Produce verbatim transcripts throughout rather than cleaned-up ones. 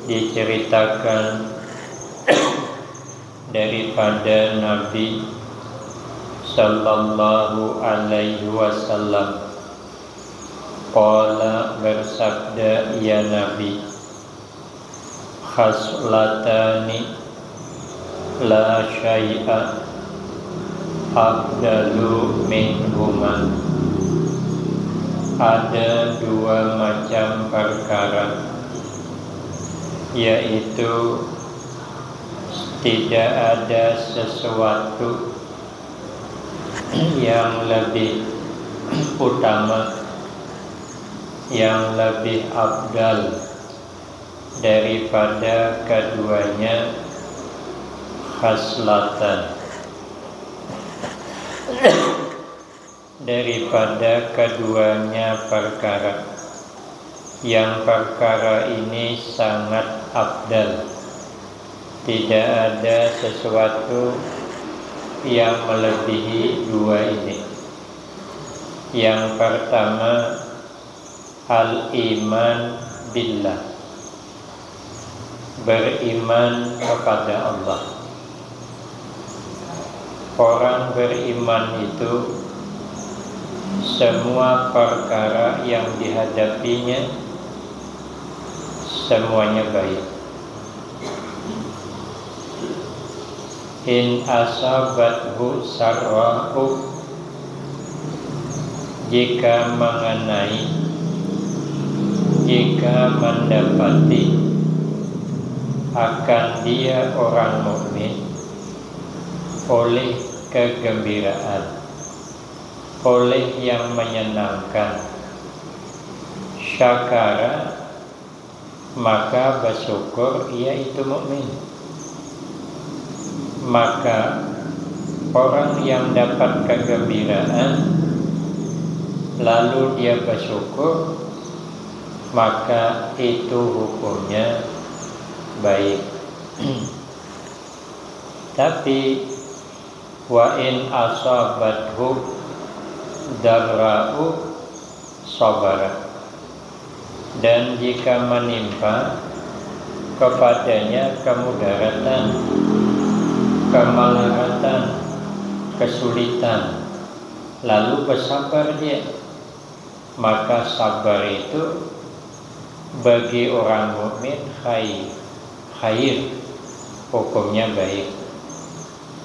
diceritakan daripada Nabi sallallahu alaihi wasallam. Qala, bersabda ia Nabi, khaslatani la syai'a afdalu minhuma. Ada dua macam perkara, yaitu tidak ada sesuatu yang lebih utama, yang lebih afdal daripada keduanya, khaslatan. Daripada keduanya perkara, yang perkara ini sangat afdal. Tidak ada sesuatu yang melebihi dua ini. Yang pertama, al-iman billah, beriman kepada Allah. Orang beriman itu, semua perkara yang dihadapinya, semuanya baik. In asabathu sarra'u, jika mengenai, jika mendapati akan dia orang mukmin oleh kegembiraan, oleh yang menyenangkan, syakara, maka bersyukur ia itu mukmin. Maka orang yang dapat kegembiraan lalu dia bersyukur, maka itu hukumnya baik. Tapi wa in asabathu darra'u sabara. Dan jika menimpa kepadanya kemudaratan, kemalaratan, kesulitan, lalu bersabar dia, maka sabar itu bagi orang mukmin khair, khair, hukumnya baik.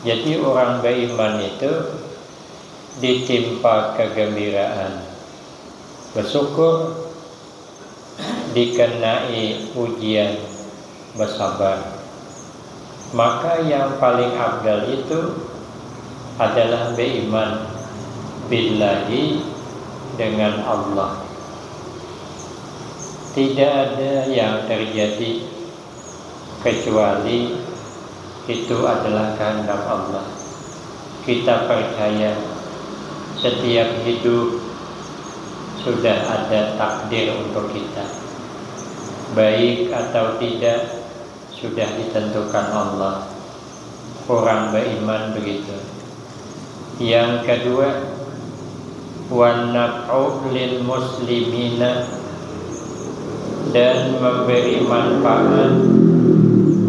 Jadi orang beriman itu ditimpa kegembiraan, bersyukur, dikenai ujian, bersabar. Maka yang paling afdal itu adalah beriman billahi, dengan Allah. Tidak ada yang terjadi kecuali itu adalah kehendak Allah. Kita percaya setiap hidup sudah ada takdir untuk kita. Baik atau tidak, sudah ditentukan Allah. Orang beriman begitu. Yang kedua, wan naf'u lil muslimina, dan memberi manfaat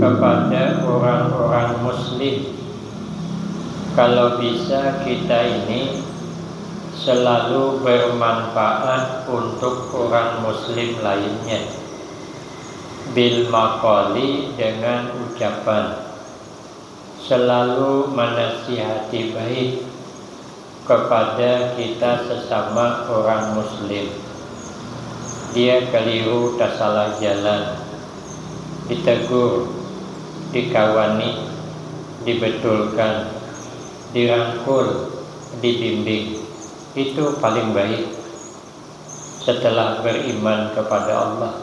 kepada orang-orang muslim. Kalau bisa kita ini selalu bermanfaat untuk orang muslim lainnya. Bil maqali, dengan ucapan. Selalu menasihati baik kepada kita sesama orang muslim. Dia keliru, tasalah jalan, ditegur, dikawani, dibetulkan, dirangkul, dibimbing. Itu paling baik setelah beriman kepada Allah.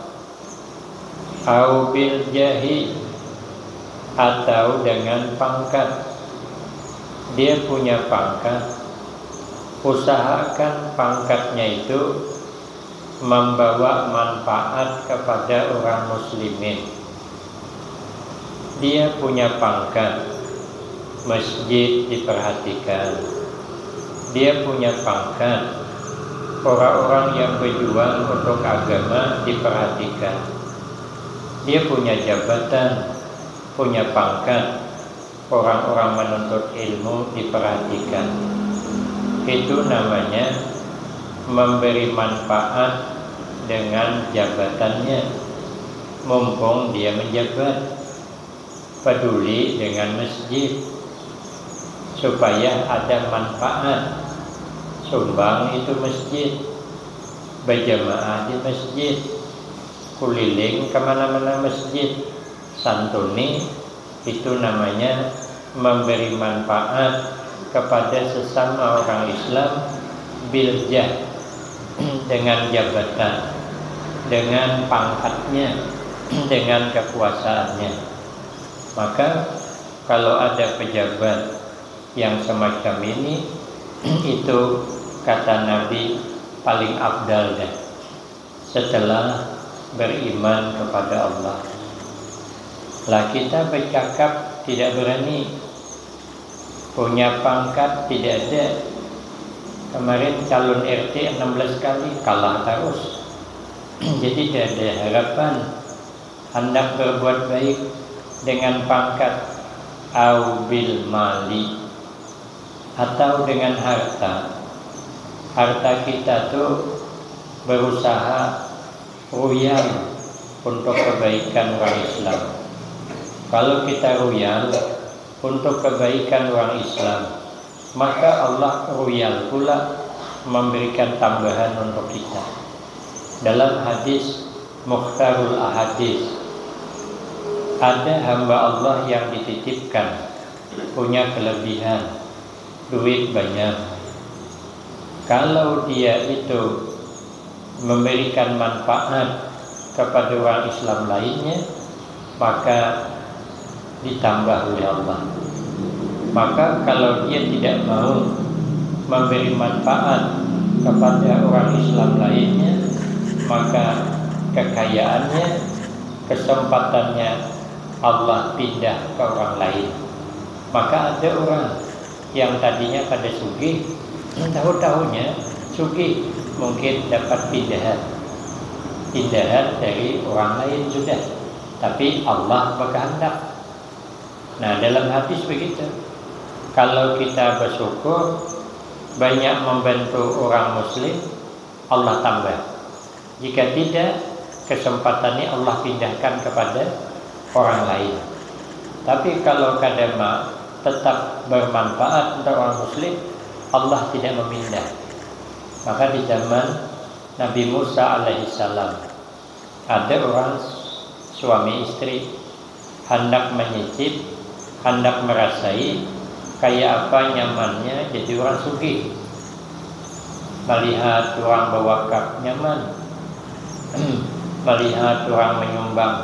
Au bil jahi, atau dengan pangkat. Dia punya pangkat, usahakan pangkatnya itu membawa manfaat kepada orang muslimin. Dia punya pangkat, masjid diperhatikan. Dia punya pangkat, orang-orang yang berjuang untuk agama diperhatikan. Dia punya jabatan, punya pangkat, orang-orang menuntut ilmu diperhatikan. Itu namanya memberi manfaat dengan jabatannya, mumpung dia menjabat. Peduli dengan masjid, supaya ada manfaat. Sumbang itu masjid, berjamaah di masjid, kuliling kemana-mana masjid, santuni, itu namanya memberi manfaat kepada sesama orang Islam, biljah, dengan jabatan, dengan pangkatnya, dengan kekuasaannya. Maka kalau ada pejabat yang semacam ini, itu kata Nabi paling afdal dah setelah beriman kepada Allah. Lah kita bercakap tidak berani, punya pangkat tidak ada. Kemarin calon R T enam belas kali kalah terus. Jadi tidak ada harapan hendak berbuat baik dengan pangkat au bil mali atau dengan harta. Harta kita tuh berusaha royal untuk kebaikan orang Islam. Kalau kita royal untuk kebaikan orang Islam, maka Allah royal pula memberikan tambahan untuk kita. Dalam hadis Mukhtarul Ahadis, ada hamba Allah yang dititipkan, punya kelebihan, duit banyak. Kalau dia itu memberikan manfaat kepada orang Islam lainnya, maka ditambah oleh Allah. Maka kalau dia tidak mau memberi manfaat kepada orang Islam lainnya, maka kekayaannya, kesempatannya Allah pindah ke orang lain. Maka ada orang yang tadinya kada sugih, tahu-tahunya sugih, mungkin dapat pindahan. Pindahan dari orang lain sudah. Tapi Allah berkehendak. Nah, dalam hadis begitu. Kalau kita bersyukur, banyak membantu orang muslim, Allah tambah. Jika tidak, kesempatan ini Allah pindahkan kepada orang lain. Tapi kalau kada ma-, tetap bermanfaat untuk orang muslim, Allah tidak memindah. Maka di zaman Nabi Musa alaihissalam, ada orang suami istri hendak menyicip, hendak merasai kaya apa nyamannya jadi orang sugih. Melihat orang bawakaf nyaman, melihat orang menyumbang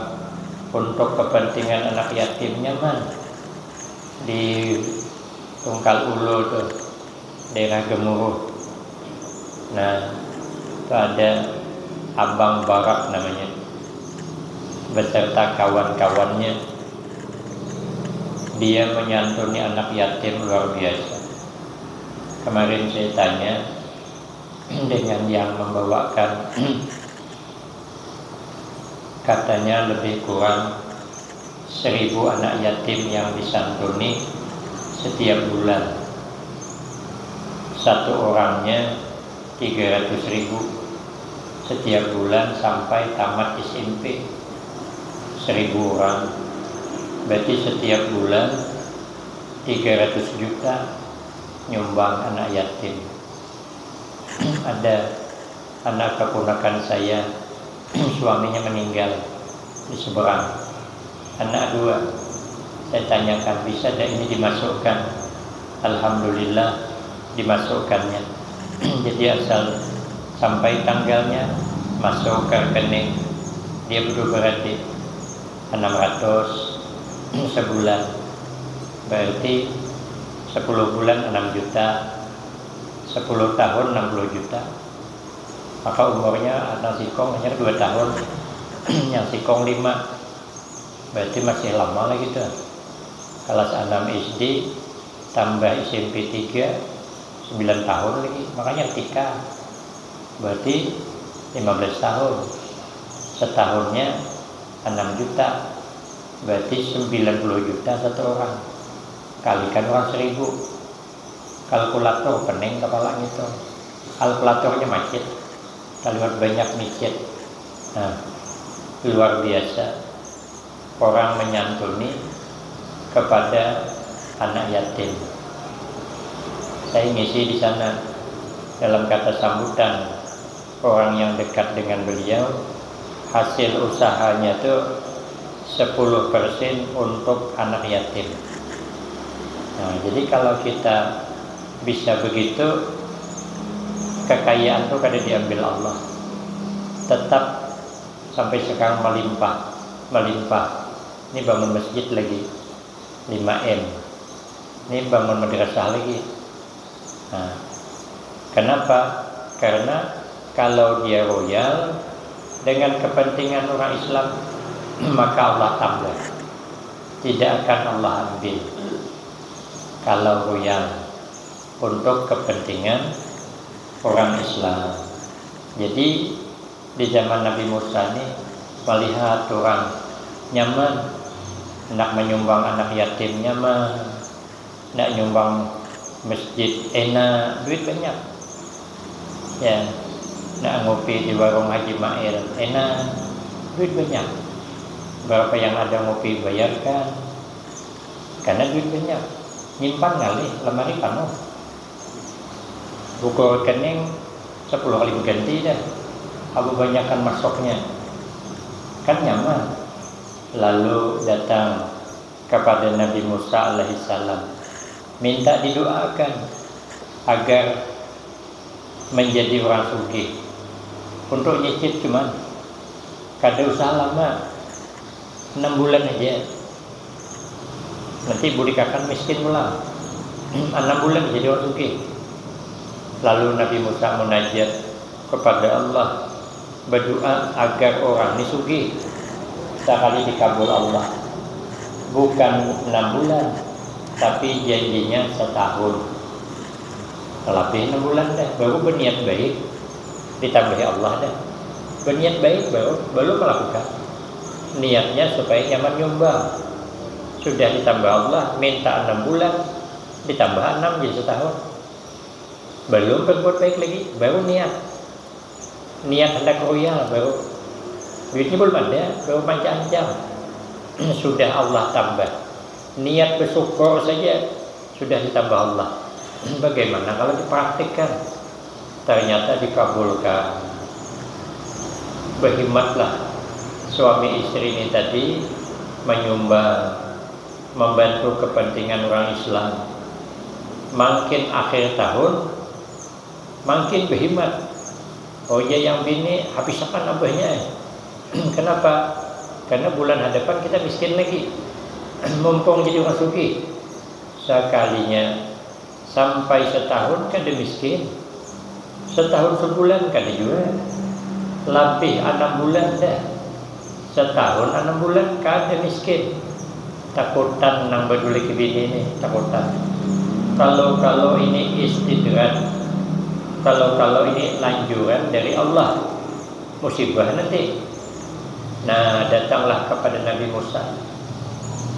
untuk kepentingan anak yatim nyaman. Di Tungkal Ulu tuh, daerah Gemuruh. Nah, itu ada Abang Barak namanya, beserta kawan-kawannya. Dia menyantuni anak yatim luar biasa. Kemarin saya tanya dengan yang membawakan, katanya lebih kurang seribu anak yatim yang disantuni setiap bulan. Satu orangnya tiga ratus ribu setiap bulan sampai tamat S M P. Seribu orang. Berarti setiap bulan tiga ratus juta nyumbang anak yatim. Ada anak keponakan saya, suaminya meninggal di seberang. Anak dua. Saya tanyakan, "Bisa tidak ini dimasukkan?" Alhamdulillah, dimasukkannya. Jadi asal sampai tanggalnya masuk ke rekening, dia berarti enam ratus sebulan. Berarti sepuluh bulan enam juta, sepuluh tahun enam puluh juta. Maka umurnya anak sikong hanya dua tahun, yang sikong lima. Berarti masih lama lagi tuh. Kelas enam S D tambah S M P tiga, sembilan tahun lagi. Makanya T K. Berarti lima belas tahun. Setahunnya Enam juta, berarti sembilan puluh juta satu orang. Kalikan orang seribu. Kalkulator pening kepala gitu. Kalkulatornya macet. Kaliwat banyak micet. Nah, luar biasa orang menyantuni kepada anak yatim. Saya ngisi di sana dalam kata sambutan orang yang dekat dengan beliau, hasil usahanya itu sepuluh persen untuk anak yatim. Nah, jadi kalau kita bisa begitu, kekayaan tuh kada diambil Allah. Tetap sampai sekarang melimpah, melimpah. Ini bangun masjid lagi lima M. Ini bangun madrasah lagi. Nah, kenapa? Karena kalau dia royal dengan kepentingan orang Islam, maka Allah tambah. Tidak akan Allah ambil. Kalau royal untuk kepentingan orang Islam. Jadi di zaman Nabi Musa ni melihat orang nyaman, nak menyumbang anak yatim nyaman, nak nyumbang masjid enak, duit banyak. Ya, nak ngopi di warung Haji Mail enak, duit banyak. Berapa yang ada ngopi bayarkan, karena duit banyak. Nyimpan ngalih, lemari penuh. Buku rekening sepuluh kali berganti dah. Apa banyakan masuknya? Kan nyaman. Lalu datang kepada Nabi Musa alaihissalam, minta didoakan agar menjadi orang sugih. Untuk nyicip cuman, kada usah lama, enam bulan aja. Nanti bulikakan miskin pulang. Enam bulan jadi orang sugih. Lalu Nabi Musa munajat kepada Allah, berdoa agar orang ni sugih. Sekali dikabul Allah. Bukan enam bulan, tapi janjinya setahun. Lebih enam bulan dah, baru berniat baik, ditambahi Allah dah. Berniat baik baru, baru melakukan. Niatnya supaya nyaman nyumbang. Sudah ditambah Allah, minta enam bulan, ditambah enam jadi setahun. Belum berbuat baik lagi, baru niat. Niat hendak royal baru. Duitnya belum ada, baru mancang-ancang. Sudah Allah tambah. Niat bersyukur saja sudah ditambah Allah. Bagaimana kalau dipraktikkan? Ternyata dikabulkan. Berhematlah suami istri ini tadi menyumbang, membantu kepentingan orang Islam. Makin akhir tahun, makin berhemat. Oh iya, yang bini habisakan abahnya. Kenapa? Karena bulan hadapan kita miskin lagi. Mumpung jadi orang sugih. Sekalinya sampai setahun kada miskin. Setahun sebulan kada juga. Lebih enam bulan dah. Setahun enam bulan kada miskin. Takutan nang baduliki bini ni, takutan. Kalau-kalau ini istidraj, kalau-kalau ini lanjuran dari Allah, musibah nanti. Nah, datanglah kepada Nabi Musa,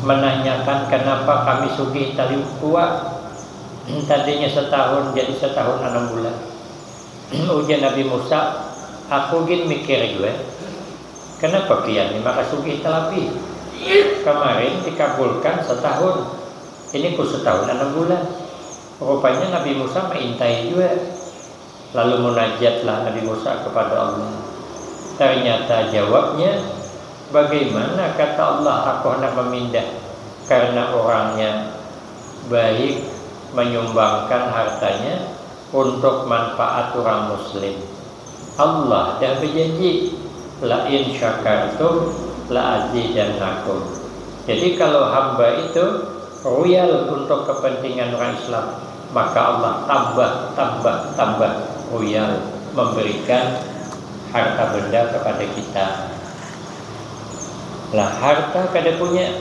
menanyakan kenapa kami sugih tali tua, tadinya setahun jadi setahun enam bulan. Ujar Nabi Musa, aku gin mikir juga, kenapa pian ni maka sugih talabi? Kemarin dikabulkan setahun, ini ku setahun enam bulan. Rupanya Nabi Musa maintai juga. Lalu munajatlah Nabi Musa kepada Allah. Ternyata jawabnya, bagaimana kata Allah, aku hendak memindah karena orangnya baik, menyumbangkan hartanya untuk manfaat orang muslim. Allah dah berjanji, la in syakartum la azidannakum. Jadi kalau hamba itu royal untuk kepentingan orang Islam, maka Allah tambah, tambah, tambah royal memberikan harta benda kepada kita. Lah, harta kada punya,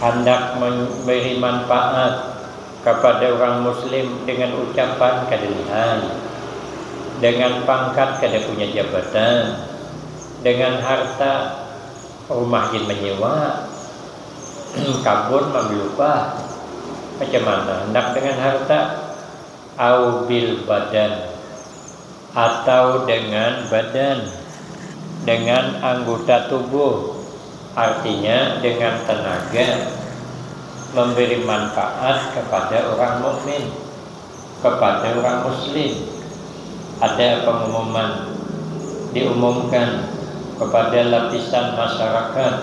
hendak memberi manfaat kepada orang muslim dengan ucapan kada lihai, dengan pangkat kada punya jabatan, dengan harta Rumah gin menyewa, kabun mambil upah. Macam mana hendak dengan harta? Au bil badan, atau dengan badan, dengan anggota tubuh, artinya dengan tenaga, memberi manfaat kepada orang mukmin, kepada orang muslim. Ada pengumuman, diumumkan kepada lapisan masyarakat,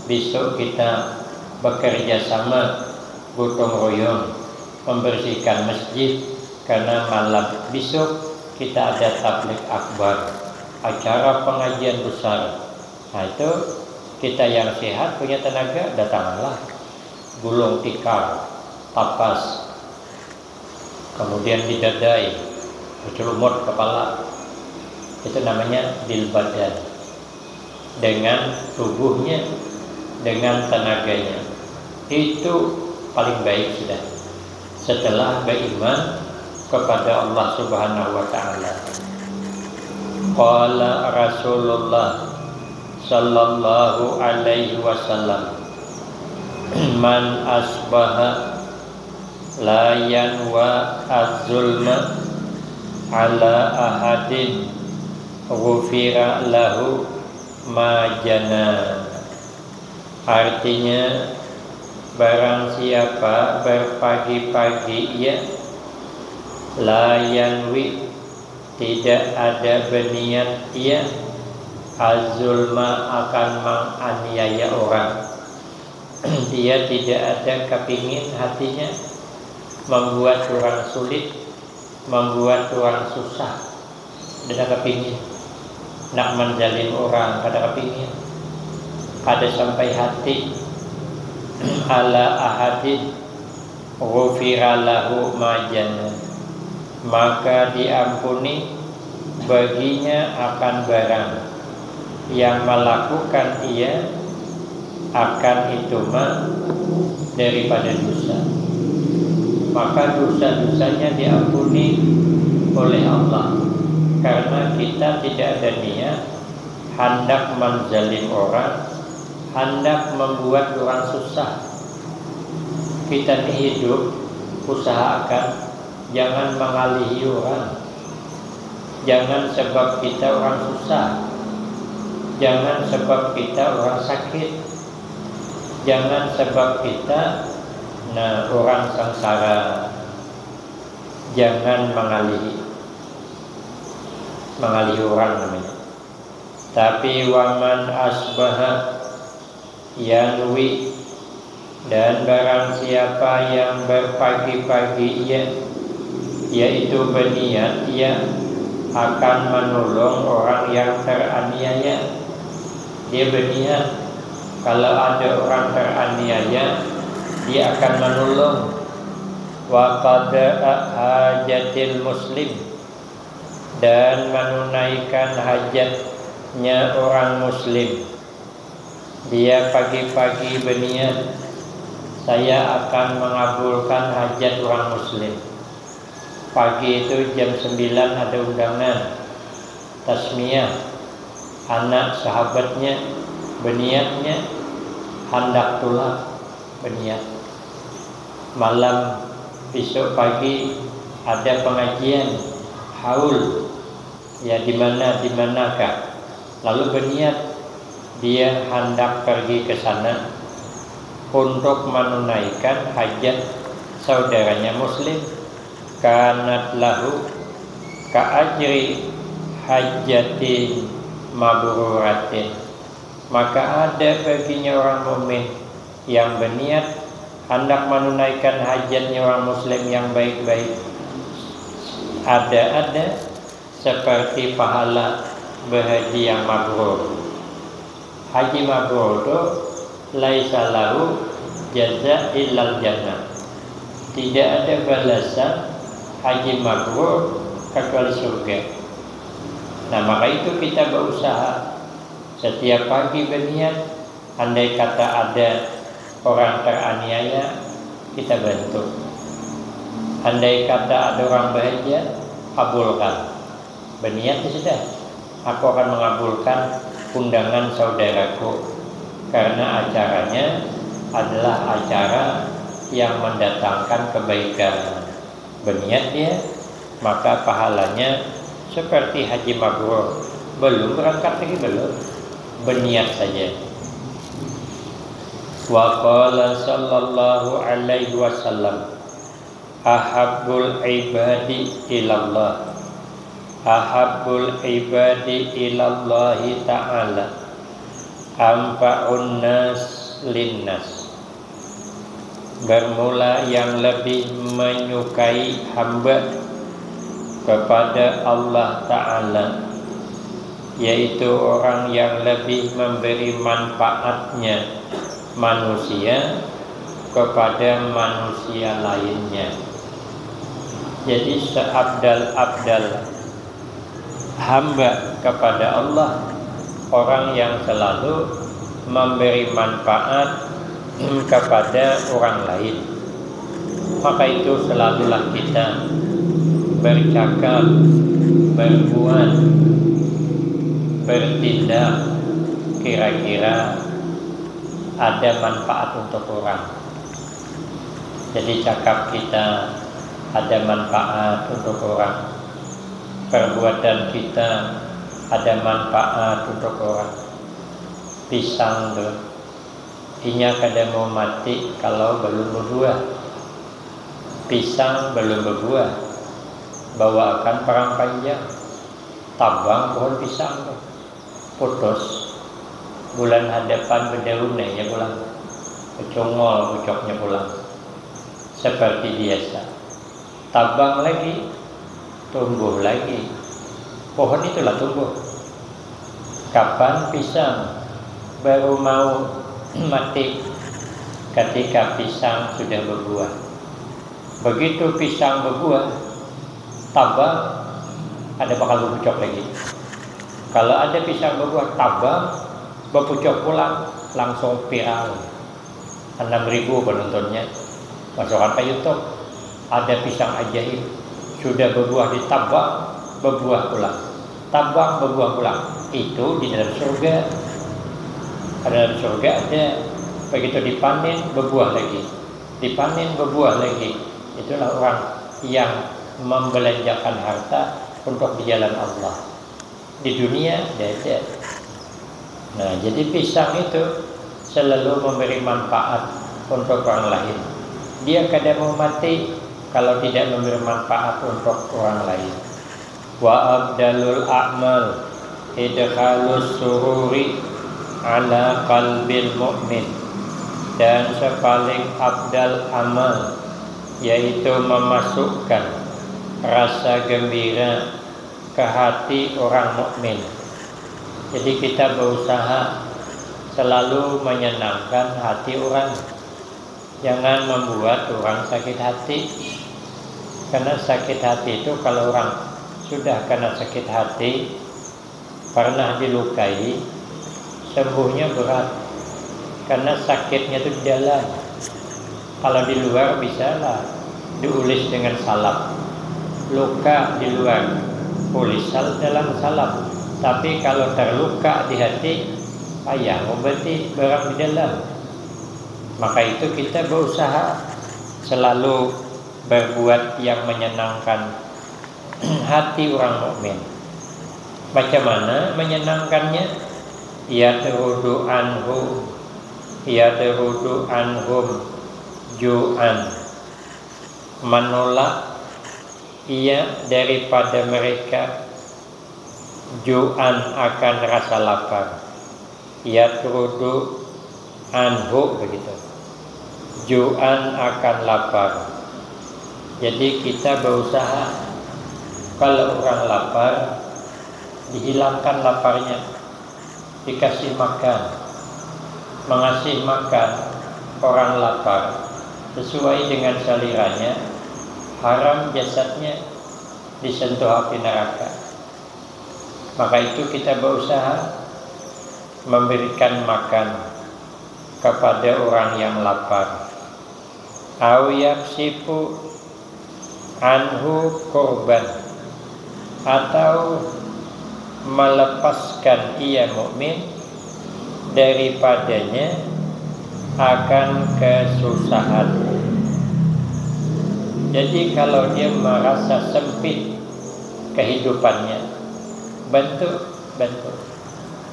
besok kita bekerja sama gotong royong membersihkan masjid, karena malam besok kita ada tablik akbar, acara pengajian besar. Nah, itu kita yang sehat, punya tenaga, datanganlah. Gulung tikar, tapas, kemudian didadai, bercelumut kepala. Itu namanya bil badan. Dengan tubuhnya, dengan tenaganya. Itu paling baik sudah. Setelah beriman kepada Allah Subhanahu wa taala. Qala Rasulullah sallallahu alaihi wasallam, "Man asbaha la yanwa az-zulma ala ahadin ghufira lahu ma jana." Artinya, barang siapa berpagi-pagi ia la yanwi, tidak ada berniat ia, az-zulma, akan menganiaya orang. Dia tidak ada kepingin hatinya membuat orang sulit, membuat orang susah. Kada kepingin nak menzalim orang, kada kepingin. Kada sampai hati. Ala ahadin ghufira lahu ma jana, maka diampuni baginya akan barang yang melakukan ia akan itu ma daripada dosa. Maka dosa-dosanya diampuni oleh Allah karena kita tidak ada niat handak menzalim orang, handak membuat orang susah. Kita ni hidup, usahakan jangan mengalihi orang. Jangan sebab kita orang susah. Jangan sebab kita orang sakit. Jangan sebab kita, nah, orang sengsara. Jangan mengalihi. Mengalihi orang namanya. Tapi waman asbaha yanwi, dan barang siapa yang berpagi-pagi ia, yaitu berniat ia akan menolong orang yang teraniaya. Dia berniat, kalau ada orang teraniaya, dia akan menolong. Wa qada'a hajatil muslim, dan menunaikan hajatnya orang muslim. Dia pagi-pagi berniat, saya akan mengabulkan hajat orang muslim. Pagi itu jam sembilan ada undangan, tasmiyah, anak sahabatnya berniatnya handak tulak, berniat. Malam, besok pagi ada pengajian haul, ya, di mana, di manakah. Lalu berniat dia handak pergi ke sana untuk menunaikan hajat saudaranya muslim. Kanat lahu ka ajri hajatin mabruratin. Maka ada baginya orang mukmin yang berniat handak menunaikan hajatnya orang muslim yang baik-baik. Ada-ada seperti pahala berhaji yang mabrur. Haji mabrur tu laisa lahu jaza illal jannah. Tidak ada balasan haji mabrur kecuali surga. Nah, maka itu kita berusaha setiap pagi berniat, andai kata ada orang teraniaya, kita bantu. Andai kata ada orang bahagia, kabulkan. Berniat ya sudah, aku akan mengabulkan undangan saudaraku. karena acaranya adalah acara yang mendatangkan kebaikan. Berniat dia, maka pahalanya seperti haji mabrur. Belum berangkat lagi, belum. Berniat saja. Wa qala sallallahu alaihi wasallam, "Ahabbul ibadi ilallah. Ahabbul ibadi ilallahi ta'ala. Anfa'un nas linnas." Bermula yang lebih menyukai hamba kepada Allah Ta'ala, yaitu orang yang lebih memberi manfaatnya manusia kepada manusia lainnya. Jadi, seabdal-abdal hamba kepada Allah orang yang selalu memberi manfaat kepada orang lain. Maka itu, selalulah kita bercakap, berbuat, bertindak kira-kira ada manfaat untuk orang. Jadi, cakap kita ada manfaat untuk orang, perbuatan kita ada manfaat untuk orang. Pisang tu, inya kada mau mati kalau belum bebuah. Pisang belum bebuah, bawaakan parang panjang, tabang pohon pisang tu, putus. Bulan hadapan bedaun ai nya pulang, becungul pucuknya pulang. Seperti biasa, tabang lagi, tumbuh lagi. Pohon itulah tumbuh. Kapan pisang baru mau mati? Ketika pisang sudah bebuah. Begitu pisang bebuah, tabang kada bakal bepucuk lagi. Kalau ada pisang bebuah, tabang bepucuk pulang, langsung viral. Enam ribu penontonnya. Masukkan ke YouTube. Ada pisang ajaib, sudah bebuah di tabang, bebuah pulang. Tabang, bebuah pulang. Itu di dalam surga. Di dalam surga ada. Begitu dipanen, bebuah lagi. Dipanen, bebuah lagi. Itulah orang yang membelanjakan harta untuk di jalan Allah. Di dunia, dia ada. Nah, jadi pisang itu selalu memberi manfaat untuk orang lain. Dia kada mau mati kalau tidak memberi manfaat untuk orang lain. Wa afdalul a'mal idkhalus sururi ala qalbil mu'min. Dan sepaling afdal amal yaitu memasukkan rasa gembira ke hati orang mukmin. Jadi, kita berusaha selalu menyenangkan hati orang. Jangan membuat orang sakit hati. Karena sakit hati itu, kalau orang sudah kena sakit hati, pernah dilukai, sembuhnya berat. Karena sakitnya itu di dalam. Kalau di luar, bisalah diulis dengan salap. Luka di luar, ulisal dalam salap. Tapi kalau terluka di hati, payah ngubati barang di dalam. Maka itu, kita berusaha selalu berbuat yang menyenangkan hati orang mukmin. Macam mana menyenangkannya? Yatrudu anhum, yatrudu anhum ju'an. Menolak ia daripada mereka ju'an, akan rasa lapar. Yatrudu anhu, begitu. Ju'an, akan lapar. Jadi, kita berusaha, kalau orang lapar, dihilangkan laparnya, dikasih makan. Mengasih makan orang lapar sesuai dengan seliranya, haram jasadnya disentuh api neraka. Maka itu, kita berusaha memberikan makan kepada orang yang lapar. Au yaksifu anhu kurban, atau melepaskan ia mukmin daripadanya akan kesusahan. Jadi kalau dia merasa sempit kehidupannya, bantu, bantu.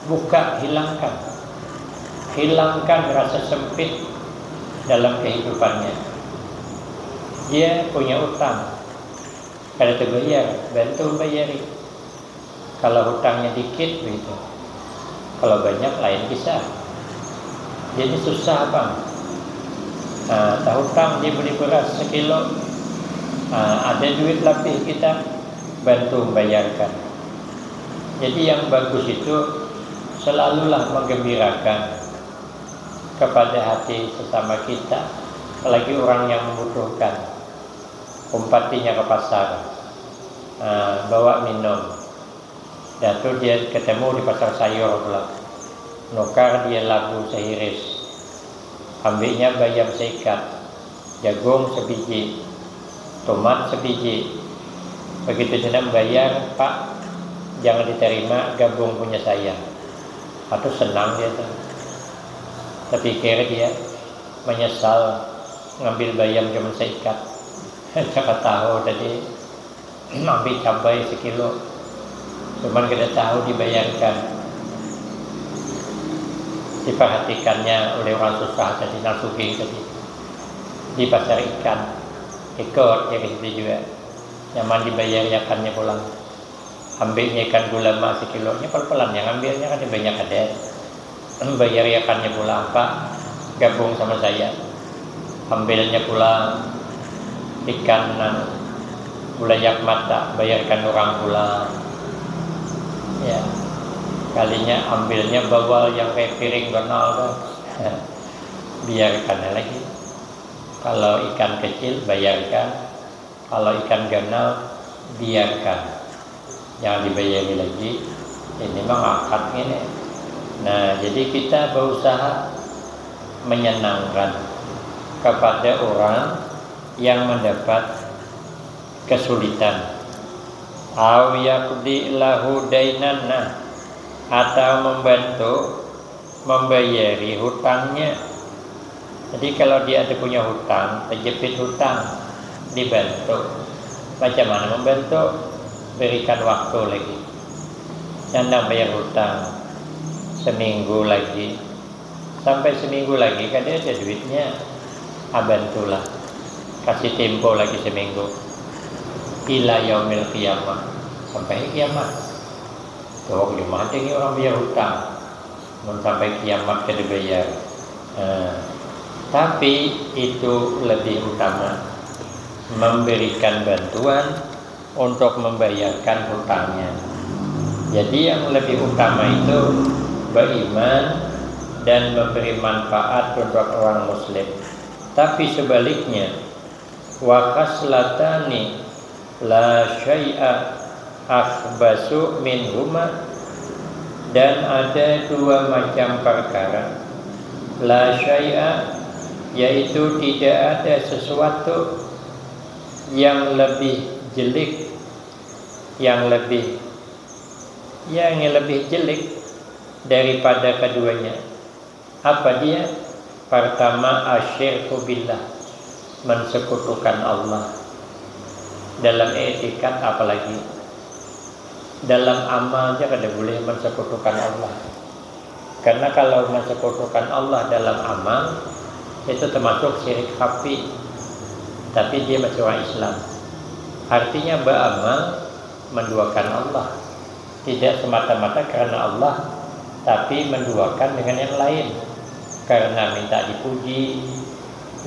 Buka, hilangkan. Hilangkan rasa sempit dalam kehidupannya. Dia punya utang, kada terbayar, bantu bayari. Kalau hutangnya dikit begitu, kalau banyak lain kisah. Jadi susah apa? Nah, tahutang dia beli beras sekilo, nah, ada duit lebih kita, bantu membayarkan. Jadi yang bagus itu selalulah menggembirakan kepada hati sesama kita, apalagi orang yang membutuhkan. Umpatinya ke pasar, nah, bawa minum. Dah tu dia ketemu di pasar sayur pula. Nukar dia labu sehiris. Ambilnya bayam seikat, jagung sebiji, tomat sebiji. Begitu dia bayar, "Pak, jangan diterima, gabung punya saya." Atau senang dia tu. Terpikir dia, menyesal ngambil bayam cuma seikat. Siapa tahu tadi ambil cabai sekilo, cuman kada tahu dibayarkan. Diperhatikannya oleh orang susah tadi, nang sugih tadi, di pasar ikan. Ikut dia ke situ juga, nyaman dibayariakannya pulang. Ambilnya ikan gulama sekilo, nya pelan-pelan yang ambilnya, kada banyak ada. Bayariakannya pulang, "Pak, gabung sama saya." Ambilnya pulang ikan nang bulayak mata, bayarkan orang pulang. Ya, kalinya ambilnya bawal yang kayak piring ganal tu. Biarkan lagi. Kalau ikan kecil, bayarkan. Kalau ikan ganal, biarkan. Jangan dibayari lagi. Ini mah ngangkat ini. Nah, jadi kita berusaha menyenangkan kepada orang yang mendapat kesulitan. Au yaqdi lahu dainan, nah, atau membantu membayari hutangnya. Jadi kalau dia ada punya hutang, terjepit hutang, dibantu. Macam mana membantu? Berikan waktu lagi. Nandang bayar hutang seminggu lagi. Sampai seminggu lagi kada ada duitnya. Ah, bantulah. Kasih tempo lagi seminggu. Ila yaumil qiyamah. Sampai kiamat. Tuh, di mana ini orang bayar hutang? Mun sampai kiamat kada bayar. Nah, tapi itu lebih utama memberikan bantuan untuk membayarkan hutangnya. Jadi yang lebih utama itu beriman dan memberi manfaat untuk orang muslim. Tapi sebaliknya, wa khaslatani la syai'a akhbasu minhuma, dan ada dua macam perkara. La syai'a, yaitu tidak ada sesuatu yang lebih jelek, yang lebih, yang lebih jelek daripada keduanya. Apa dia? Pertama, asyirku billah, mensekutukan Allah. Dalam etikat apalagi. Dalam amal aja kada boleh mensekutukan Allah. Karena kalau mensekutukan Allah dalam amal, itu termasuk syirik khafi. Tapi dia masih orang Islam. Artinya beramal menduakan Allah. Tidak semata-mata karena Allah, tapi menduakan dengan yang lain. Karena minta dipuji,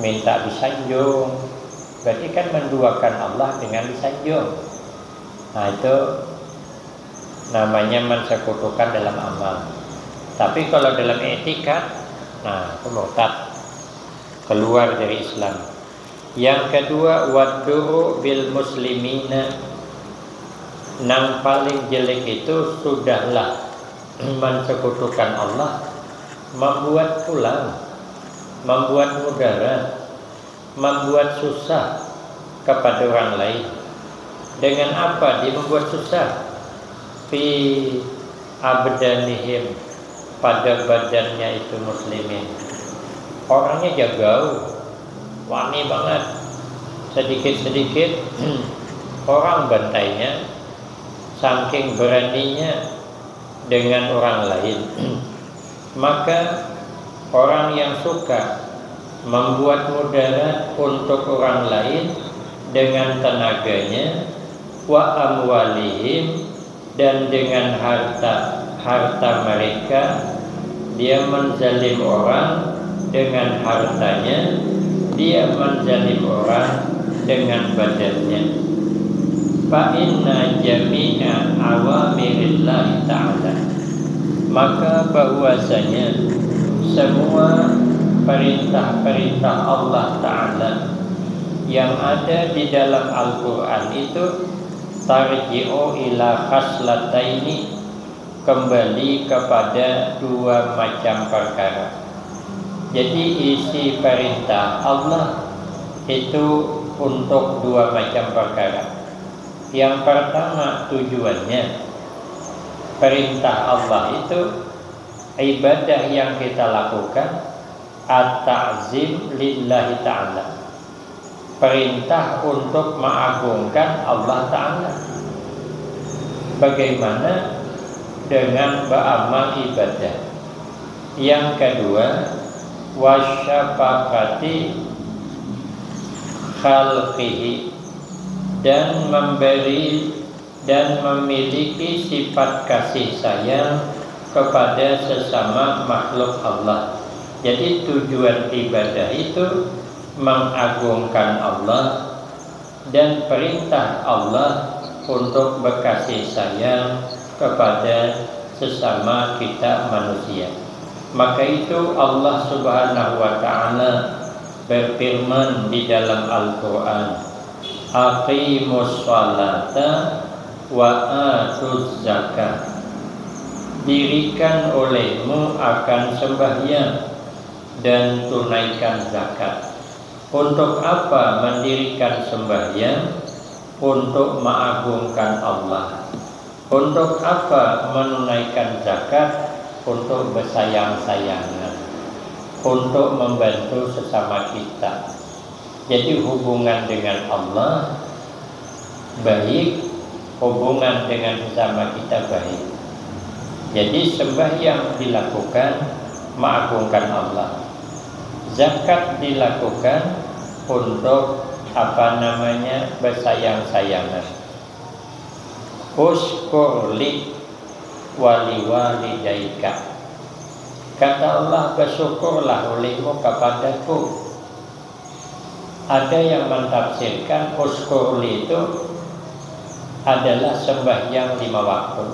minta disanjung, berarti kan menduakan Allah dengan disanjung. Nah, itu namanya mensekutukan dalam amal. Tapi kalau dalam etikat, nah, itu murtad, keluar dari Islam. Yang kedua, waduru bil muslimina. Nang paling jelek itu sudahlah mensekutukan Allah, membuat pulang, membuat mudarat, membuat susah kepada orang lain. Dengan apa dia membuat susah? Fi abdanihim, pada badannya itu muslimin. Orangnya jagau, wani banget. Sedikit-sedikit orang bantainya, saking beraninya dengan orang lain. Maka orang yang suka membuat mudarat untuk orang lain dengan tenaganya, wa amwalihim, dan dengan harta-harta mereka, dia menzalim orang dengan hartanya, dia menzalim orang dengan badannya. Fa inna jami'a awamirillahi ta'ala, maka bahwasanya semua perintah-perintah Allah Ta'ala yang ada di dalam Al-Quran itu tarji'u ila khaslataini, kembali kepada dua macam perkara. Jadi isi perintah Allah itu untuk dua macam perkara. Yang pertama tujuannya, perintah Allah itu ibadah yang kita lakukan at-ta'zim lillahi ta'ala. Perintah untuk mengagungkan Allah Ta'ala. Bagaimana dengan beramal ibadah? Yang kedua, wasyafaqati khalqihi, dan memberi dan memiliki sifat kasih sayang kepada sesama makhluk Allah. Jadi tujuan ibadah itu mengagungkan Allah dan perintah Allah untuk berkasih sayang kepada sesama kita manusia. Maka itu Allah Subhanahu wa taala berfirman di dalam Al-Qur'an, "Aqimus salata wa atuz zakah." Dirikan olehmu akan sembahyang dan tunaikan zakat. Untuk apa mendirikan sembahyang? Untuk mengagungkan Allah. Untuk apa menunaikan zakat? Untuk bersayang-sayangan, untuk membantu sesama kita. Jadi hubungan dengan Allah baik, hubungan dengan sesama kita baik. Jadi sembahyang dilakukan mengagungkan Allah. Zakat dilakukan untuk, apa namanya, bersayang-sayangan. Uskur li wali walidaika. Kata Allah, bersyukurlah olehmu kepadaku. Ada yang mentafsirkan uskur li itu adalah sembahyang lima waktu.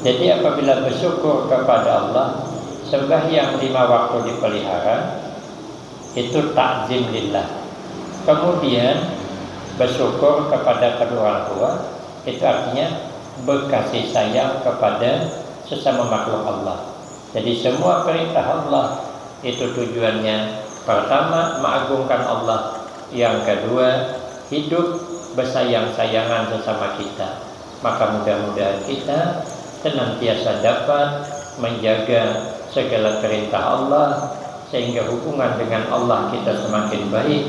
Jadi apabila bersyukur kepada Allah, sembahyang lima waktu dipelihara, itu takzim lillah. Kemudian bersyukur kepada kedua orang tua, itu artinya berkasih sayang kepada sesama makhluk Allah. Jadi semua perintah Allah itu tujuannya pertama mengagungkan Allah, yang kedua hidup bersayang-sayangan sesama kita. Maka mudah-mudahan kita senantiasa dapat menjaga segala perintah Allah, sehingga hubungan dengan Allah kita semakin baik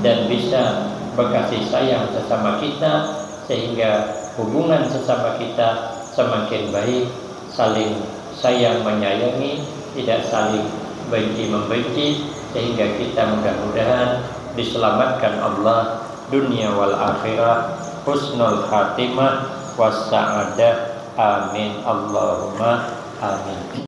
dan bisa berkasih sayang sesama kita, sehingga hubungan sesama kita semakin baik, saling sayang menyayangi, tidak saling benci membenci, sehingga kita mudah-mudahan diselamatkan Allah dunia wal akhirah, husnul khatimah, was sa'adah. Amin, Allahumma amin.